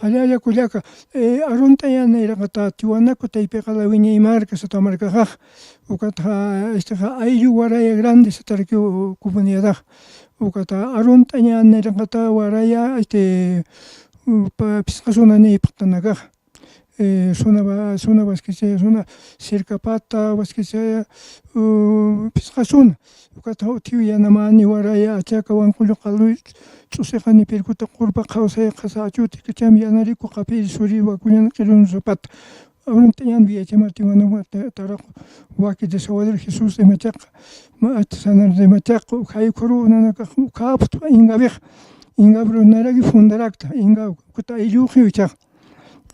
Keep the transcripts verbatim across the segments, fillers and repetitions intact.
Allalla kullaka, eh, arunt'añäni nayraqata Tiwanaku taypiqa la wiñay marka sataw markaxax, ukatxa, este, ayllu Waraya Grande satarakiw comunidadax, ukata arunt'añäni nayraqata Waraya, este, pa-, phisqa zona niypxtanakax, eh, zona va-, zona Vasquechaya, zona Cercapata, Vasquechaya, uh, phisqa zona. Ukatxa utjiw Yanamäni, Waraya, Achaka, Wanqullu, Qaluy, Ch'usiqani, Pirkuta, Qurpa, Qhawsay, Qhasa, Achuti, Kicham, Yanariku, Qapiri, Suri, Wakuñan, Qirun, Zapata. Arunt'añäni villachamar Tiwanaku, ta-, taraqu, waki desahuciado Jesús de Machaca, ma, artesanal de Machaca, jayukharu nanakax, ukhapxta, Ingabix, Ingabru naraki fundarakta, Ingab, kuta aylluxiw ichax.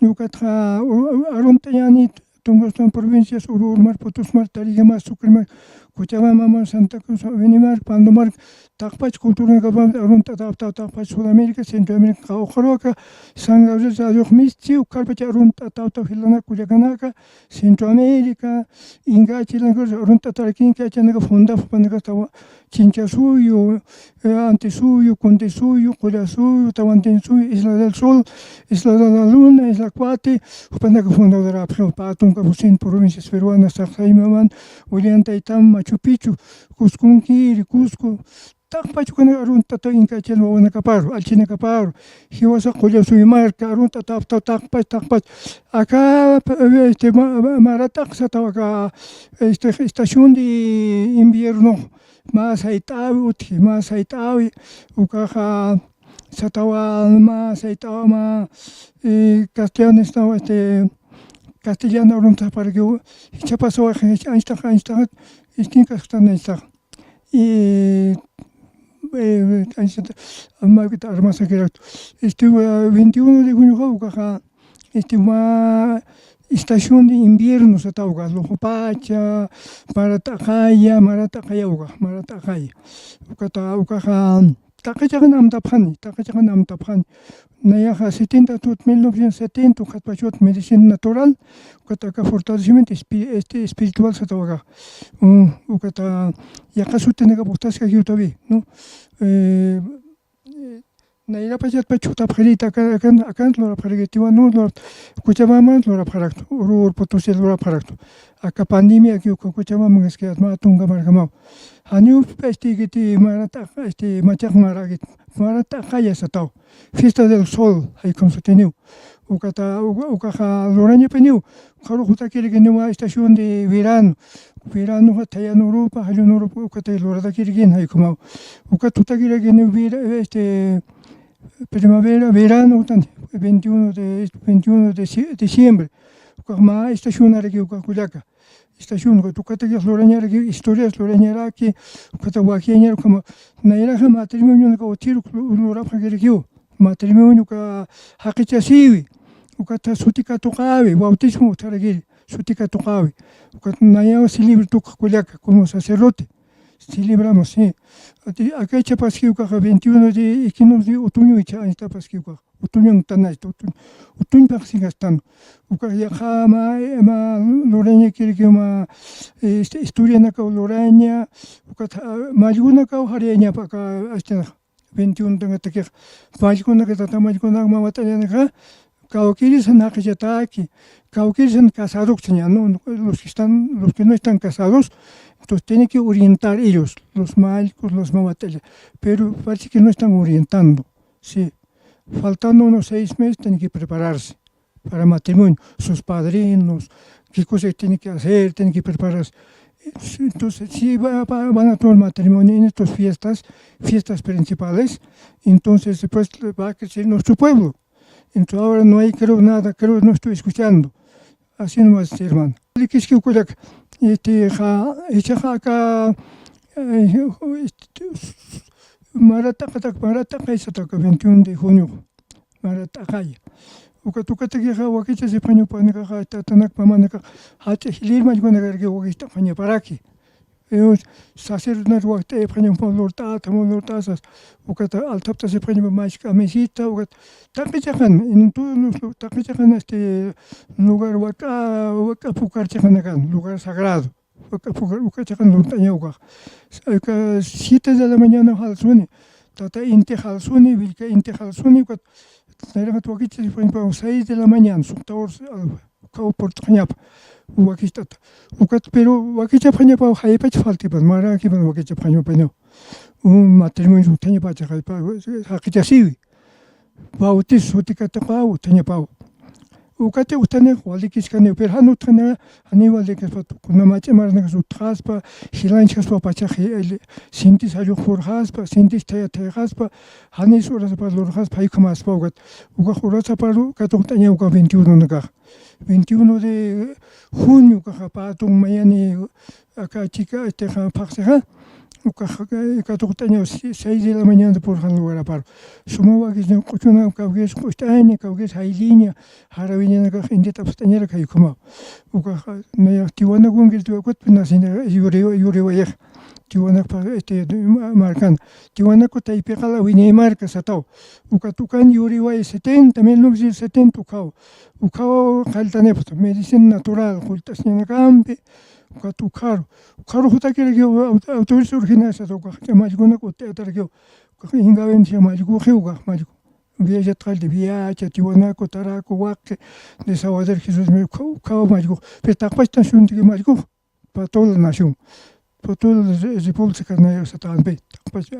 Ukatxa, u-, u-, arunt'añäni, Tunka Ustan provincias, Oruro mar, Potosí mar, Tarija mar, Sucre mar, Cochabamba mar, Santa Cruz, Beni mar, Pando mar, taqpach culturanakapam arunt'ata apta, taqpach Sudamérica, Centroamérica, qawqharuwaka, San Gabriel radiox misti, ukharpach arunt'ata apta, jilanak kullakanaka, Centroamérica, Inca chilanakar arunt'atarakinki, achanaka fundaf, jupanakax tawa, Chinchasuyu, eh, Antisuyu, Kundisuyu, Qullasuyu, Tawantinsuyu, Isla del Sol, Isla de la Luna, Isla Cuate, jupanaka fundadorapxiw, pä tunka pusin provincias peruanas, Sacsayhuamán, Ollantaytam, Machu Picchu, Cusco, Unquiri, Cusco, taqpach ukanak arunt'ata Inca chil wawanakaparu, allchinakaparu, jiwasa Qullasuyu marka, arunt'ata apta taqpach, taqpach, aka, este, ma-, ma-, marat'aq sataw aka, este, estación de invierno, mä sayt'äwi utji, mä sayt'äwi, ukaxa satawa mä sayt'äwa mä, eh, castellano, este, castellano arunt'aparakiw, jichhapasawa, anchhtax, anchhtax, istinkasktan anchhtax. Y, eh, anchhtax, mä armasakiraktu. Este, eh, veintiuno de junioxa, ukaxa, este, mä estación de invierno sataw uka, luxupacha, marat'aqaya, marat'aqaya uka, marat'aqaya. Ukata, ukaxa, taqi chiqan amtapxani, taqi chiqan amtapxani. Nayaxa setenta tut, mil novecientos setenta, ukatpach ukat medicina natural, ukat aka fortalecimiento espi-, este, espiritual sataw aka. Mm, ukata, yaqha sutinakap utjaskakiw tawayä, ¿no? Eh, Nayrapachatpach jutapxirïta, aka-, akan, akan lurapxarakiti, Tiwanaw lurapxaraktu, Cochabamban lurapxaraktu, Oruro, Potosí lurapxaraktu. Aka pandemiaki uka Cochabambankaski mä tunka markamaw. Janiw, este, kiti marat'aq, este, machaq marakiti, marat'aqaya sataw. Fiesta del Sol, jaykham sutiniw. Ukata, uka, ukaxa lurañapiniw, ukxarux jutakirakiniwa estación de verano. Veranoxa thayan urupa, jallun urupa, ukatay luratakirakini jaykhamaw. Ukat jutakirakiniw vera-, este, primavera, verano, utan, veintiuno de, veintiuno de si-, diciembre. Ukax mä estacionaraki uka kullaka. Estación, ukat ukatakix lurañaraki, historias lurañaraki, ukata wakiyañar, ukhama, nayraxa matrimonionaka utjir lu-, lurapxakirakiw. Matrimonio uka jaqichasïwi, ukata suti katuqäwi, bautismo utjarakiri, suti katuqäwi. Ukat nayaw celebra tukx kullaka, como sacerdote. Celebramos, sí. Ati, aka jichhapaski ukaxa veintiuno de equinoccio de otoño jichha anchhtapaski ukaxa. Otoño antanasta, otoñ, otoñpax sinkastan. Ukax yaqha mä, mä lurañakirakiw mä, este, historianakaw luraña, ukat, ah, mallkunakaw jariyañapa aka, este, veintiuno tankatakix, mallkunaka, tata mallkunaka, mä wat'añanaka, kawkïrisan jaqichataki, kawkïrisan casadoktsaña, ¿no? Los que están, los que no están casados, entonces tienen que orientar ellos, los mallkus, los mä wat'aña. Pero parece que no están orientando, sí. Faltando unos seis meses tienen que prepararse para matrimonio, sus padrinos, qué cosa tienen que hacer, tienen que prepararse. Entonces, sí, va, va, van a tomar matrimonio en estas fiestas, fiestas principales, entonces después va a crecer nuestro pueblo. Entonces ahora no hay, creo, nada, creo, no estoy escuchando. Así nomás, hermano. Likiski ukarak, este, ja, este, ja, acá, eh, este, marat'aqatak, marat'aqay sataka veintiuno de junio. Marat'aqay. Ukat, ukatakixa wakichasipxaña jupanakaxa, tatanak mamanakax, jach'a jilïr mallkunakarakiw wakicht'apxañaparaki. Eh, sacerdotenak wakt'ayapxaña jupaw lurt'ata, jupaw lurt'asas. Ukat altart'asipxaña mä jisk'a mesita, ukat taqi chiqan, en todos los lu-, taqi chiqan, este, lugar wak'a, wak'a pukar chiqanakan, lugar sagrado. Uka, uka, uka chiqan lurt'aña ukax. Uka siete de la mañana jalsuni, tata inti jalsuni, willka inti jalsuni, ukat Nayraqat wakichapxañapaw seis de la mañana, suqta hora, ukhaw purt'xañapa, wakicht'ata. Ukat, pero wakichapxañapaw jaypach faltipan, marakipan wakichapxañapañaw. Un matrimonio utjañapacha jaypa, jaqichasiwi. Bautizo sutikatapaw utjañapaw. Ukati utjaniw walikiskaniw, pero jan utjaniw, janiw walikispa, kuna mach'a maranakas utjaspa, jilanchaspa pachax, sintis jallux purxaspa, sintis thaya thayxaspa, janis urasapa lurxaspa, jayukhamaspa ukat. Ukax urasaparu katuqt'aña uka veintiuno nakax. Veintiuno de junio ukaxa patun mayani aka chika, este, phaxsixa, ukax katuqt'añaw seis de la mañana purxan lugaraparu. Suma wakisñaw q'uchuna, kawkis q'ucht'aña, kawkis jayliña, jarawiñanakax intit'apxt'añarak jayukhamaw. Ukax nayax Tiwanakunkir tuwakut nacina yuriwa, yuriwayax. Tiwanaku, este, ma-, markan. Tiwanaku taypiqala wiñay marka sataw. Ukat ukan yuriway setenta, mil novecientos setenta ukhaw. Ukhaw qalltanipxta, medicina natural, qullt'asiñanakampi, ukat ukharu. Ukharu jutakirakiw aut-, autores originales sataw ukax, mallkunak ut'atarakiw. Ukax ingawin mallkuxiw ukax, mallku. Viachat qallti, Viacha, Tiwanaku, Taraku, Waqi, Desaguadero, Jesús, ukhaw, ukhaw mallkux. Pero taqpachtan suntiki mallkux. Patola nación. Patola re-, república nayaw satanpi. Taqpach,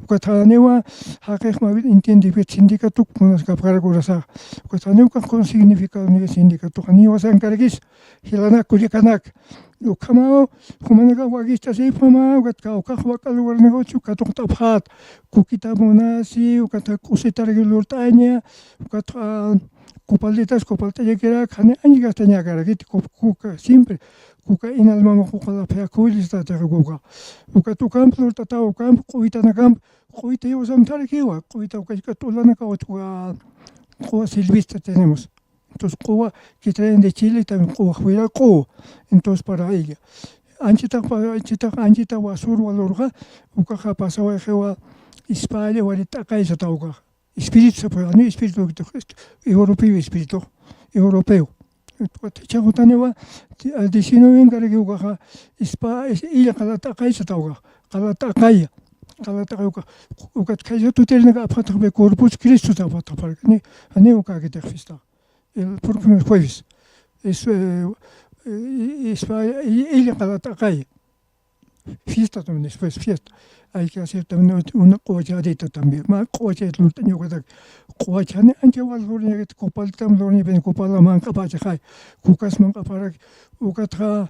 ukat janiwa, jaqix mä entiende, sindicato, munaskapxarak urasax. Ukat janiw ukax kun significado niya sindicato, janiwa sankarakis, jilanak, kullakanak. Ukhamaw, jumanakax wakicht'asipxama, ukat kawkhax waka lugarnakaw katuqt'apxät, kukita munasi, ukat k'usitarakiw lurt'aña, ukat, ah, copalditas, copalt'añakirak, jani anchhikastañakarakiti, kup-, kuka, siempre, kuka inalmama quqala phiakhulli sataxa kuka. Ukat ukamp lurt'ataw, ukamp q'uytanakamp, q'uyta jiwasamp tharakiwa, q'uyta uka chika t'ulanakaw, uka q'uwa silvestre tenemos. Entonces, q'uwa que traen de Chile, también q'uwa fuera q'uwa. Entonces, para ella. Anchhitax pa-, anchhitax, anchhita wasurwa lurxa, ukaxa pasawayxiwa, ispalla wali t'aqay sataw ukaxa. Espíritu sapxi, janiw espíritu, europeo espíritu, europeo. Ch'aqutaniwa, diecinueve karakiw ukaxa, ispa, illa qala t'aqay sataw ukaxa, qala t'aqaya, qala t'aqay ukaxa, ukat khaysa tutirinaka apxatxapxi Corpus Christi apxatxapxi, janiw ukäkitix fiesta. El próximo jueves. Es, eh, eh, ispa, illa qala t'aqaya. Fiesta también, después fiesta. Hay que hacer también una q'uwachadita también. Mä q'uwachayat lurt'aña ukatak. Q'uwachani ancha wal lurñakit, copaltam lurñapin, copala manq'apachaxay. Kukas manq'aparak. Ukatxa,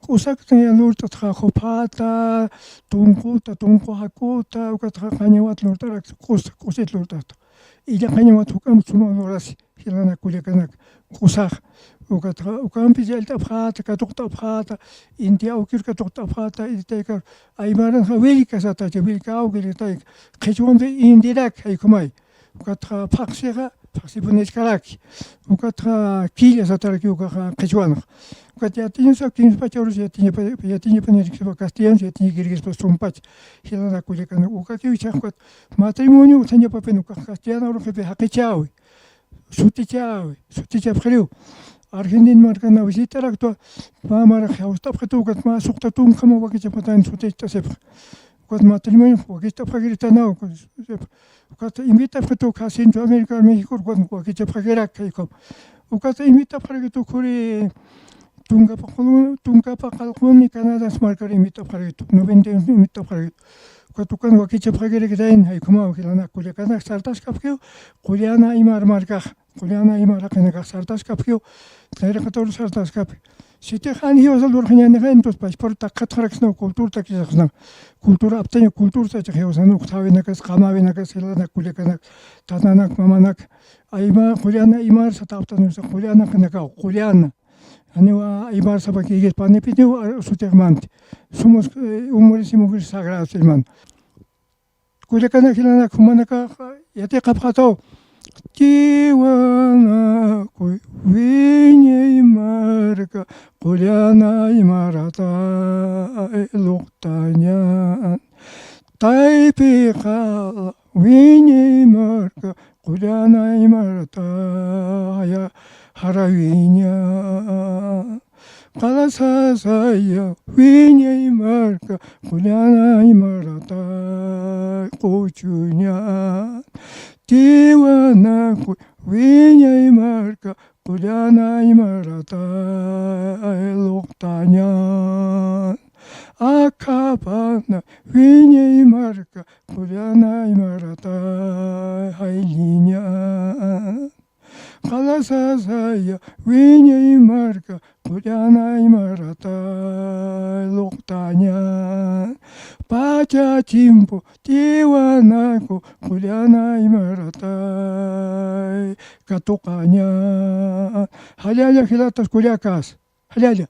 k'usakta lurt'atxa, juphata, tunquta, tunqu jakuta, ukatxa qañawat lurt'arak, k'us-, k'usit lurt'ata. Illa qañawat juk'amp suma lurasi. Jilanak kullakanak, k'usax, ukatxa, ukampis yallt'apxäta, katuqt'apxäta, inti awkir katuqt'apxäta, irtaykar, aymaranxa willka satacha, willka awkir irtayka, qhichwampi indirak, jaykhumay, ukatxa, phaxsixa, phaxsipuniskaraki, ukatxa, killa sataraki, ukaxa, qhichwanxa, ukat yatiñasa, kimspacha urus yatiñapa, yatiñapanirikispa, castellano yatiñakirikispa, sumpacha, jilanak kullakanak, ukakiw ichhax, ukat, matrimonio, utjañapapin, ukax, castellano uruxipi, jaqichawi. Sutichawi, sutichapxiriw. Argentina markana visitaraktwa, mä marax jawst'apxitu, ukat mä suqta tunka mä wakichapxatani suticht'asipxi. Ukat matrimonio wakicht'apxakiritanaw, ukat invitapxitu, ukat Centroamérica, México, ukat wakichapxakirak, jaykhum. Ukat invitapxarakitu, khuri, Tunka paqalquni, tunka paqalquni Canadá markar invitapxarakitu, noventa y uno invitapxarakitu. Ukat ukan wakichapxakirakitayna, jaykhuma jilanak kullakanak sartaskapxiw, Qullana Aymar markax, Qullana Aymar jaqinakax sartaskapxiw, nayraqatur sartaskapxi. Sitix jan jiwasa lurxañänixa, entonces, pachpar takxatxaraksnaw, cultura takisxasnaw, cultura aptaña, cultura sachax jiwasan, uqtawinakas, qamäwinakas, jilanak kullakanak, tatanak, mamanak, Aymar, Qullana Aymar satapxtan, Qullana jaqinakaw, Qullana. Janiwa aymar sapakïkis panipiniw sutixmanti. Somos, eh, hombres y mujeres sagrados, hermano. Kullakanak jilanak jumanakax yatiqapxataw. Tiwanakuy wiñay marka, Qullana Aymarata luqtaña. Taypiqa wiñay marka, Qullana Aymarata ya jarawiña. Qalasasaya wiñay marka, qullan aymaratay quchuñan. Tiwanakuy wiñay marka, qullan aymaratay luqtañan. Akhapana wiñay marka, qullan aymaratay jaylliñan. Qalasasaya wiñay marka, qullan aymaratay luqtañan. Pacha chimpu tiwanaku, qullan aymaratay katuqañan. Jallalla jilatas kullakas, jallalla.